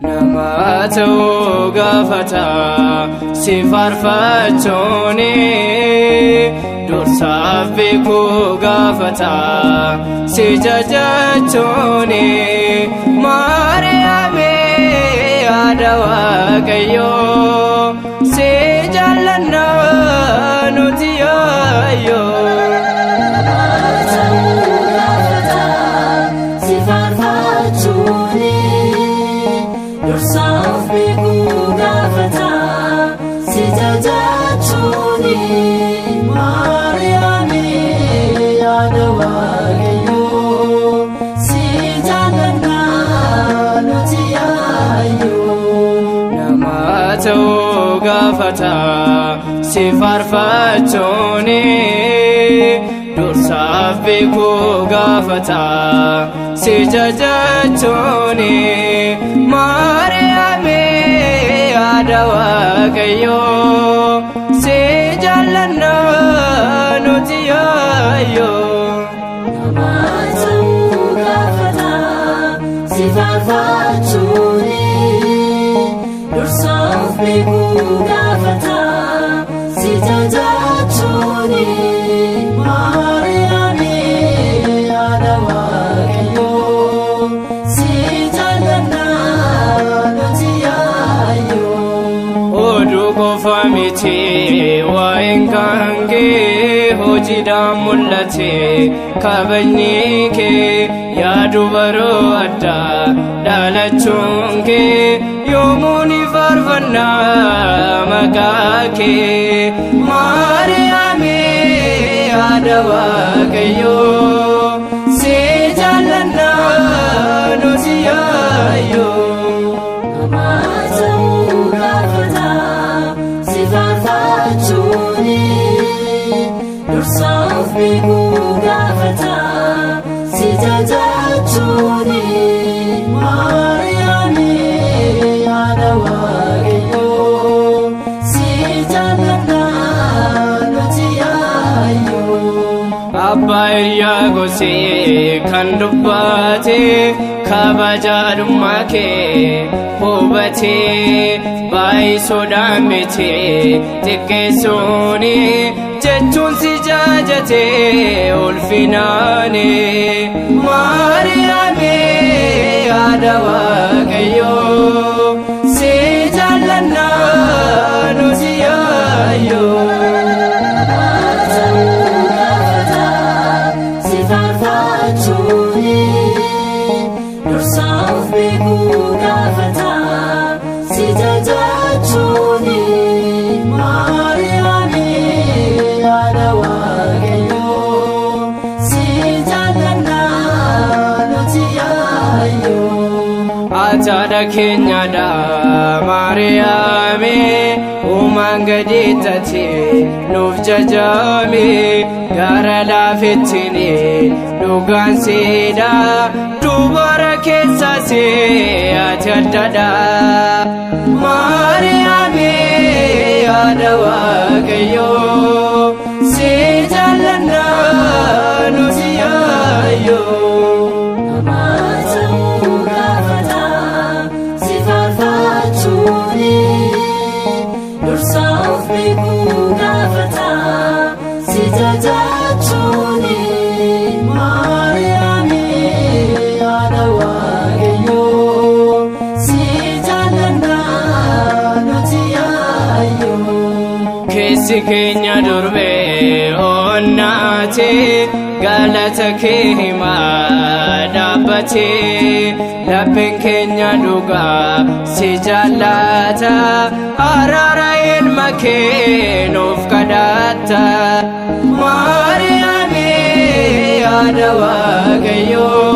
Nama ta'uu gaafata si faarfachuuni, dursaaf beekuu gaafata si jajachuuni. Maariyaame yaada Waaqayyoo, si jaallanna nuti yaayyoo. Ta'uu gaafata si faarfachuuni, dursaaf beekuu gaafata si jajachuuni. Maariyaami yaada Waaqayyoo, si jaallanna nuti yaayyoo. Nama ta'uu gaafata si faarfachuuni, dursaaf beekuu gaafata si jajachuuni. Maariyaame yaada Waaqayyoo, si jaallanna nuti yaayyoo. Nama ta'uu gaafata si faarfachuuni, dursaaf beekuu gaafata si jajachuuni. Maariyaami yaada Waaqayyoo, si jaallanna nuti yaayyoo. Oduu qofa miti waa'een kan kee, hojiidhaan mul'ate kabajni kee. Yaadu baroo addaa dhalachuun kee, yoomuu ni faarfannaa maqaa kee. Maariyaame yaada Waaqayyoo, si jaallanna nuti yaayyoo. Nama ta'uu gaafata si faarfachuuni, dursaaf beekuu gaafata si jajachuuni. Maariyaami yaada Waaqayyoo, si jaallanna nuti yaayyoo. Abbaa Hiriyaaqoosii kan dubbate kabajaadhummaa kee hubatee, baay'isoodhaan miti xiqqeessuuni jechuun si jaajate ulfinaani. Maariyaame yaada Waaqayyoo, si jaallanna nuti yaayyoo. Ta'uu gaafata si faarfachuuni, dursaaf beekuu gaafata si jajachuuni. Maariyaami yaada Waaqayyoo, si jaallanna nuti yaayyoo. Ataadha keenyadha Maariyaame, uumaan gadi tate nuuf jajame, gara laafettiin dhugaan seedha, dubara keessaas ati addadha. Maariyaame yaada Waaqayyoo, si jaallanna nuti yaayyoo. Nama ta'uu gaafata si faarfachuuni, dursaaf beekuu gaafata si jajachuuni. Maariyaami yaada Waaqayyoo, si jaallanna nuti yaayyoo. Keessi keenya durbee onnaate galata kee himaa dhaabbatee, lapheen keenya dhugaa si jaallata, araara ilma kee nuuf kadhata. Maariyaame yaada Waaqayyoo.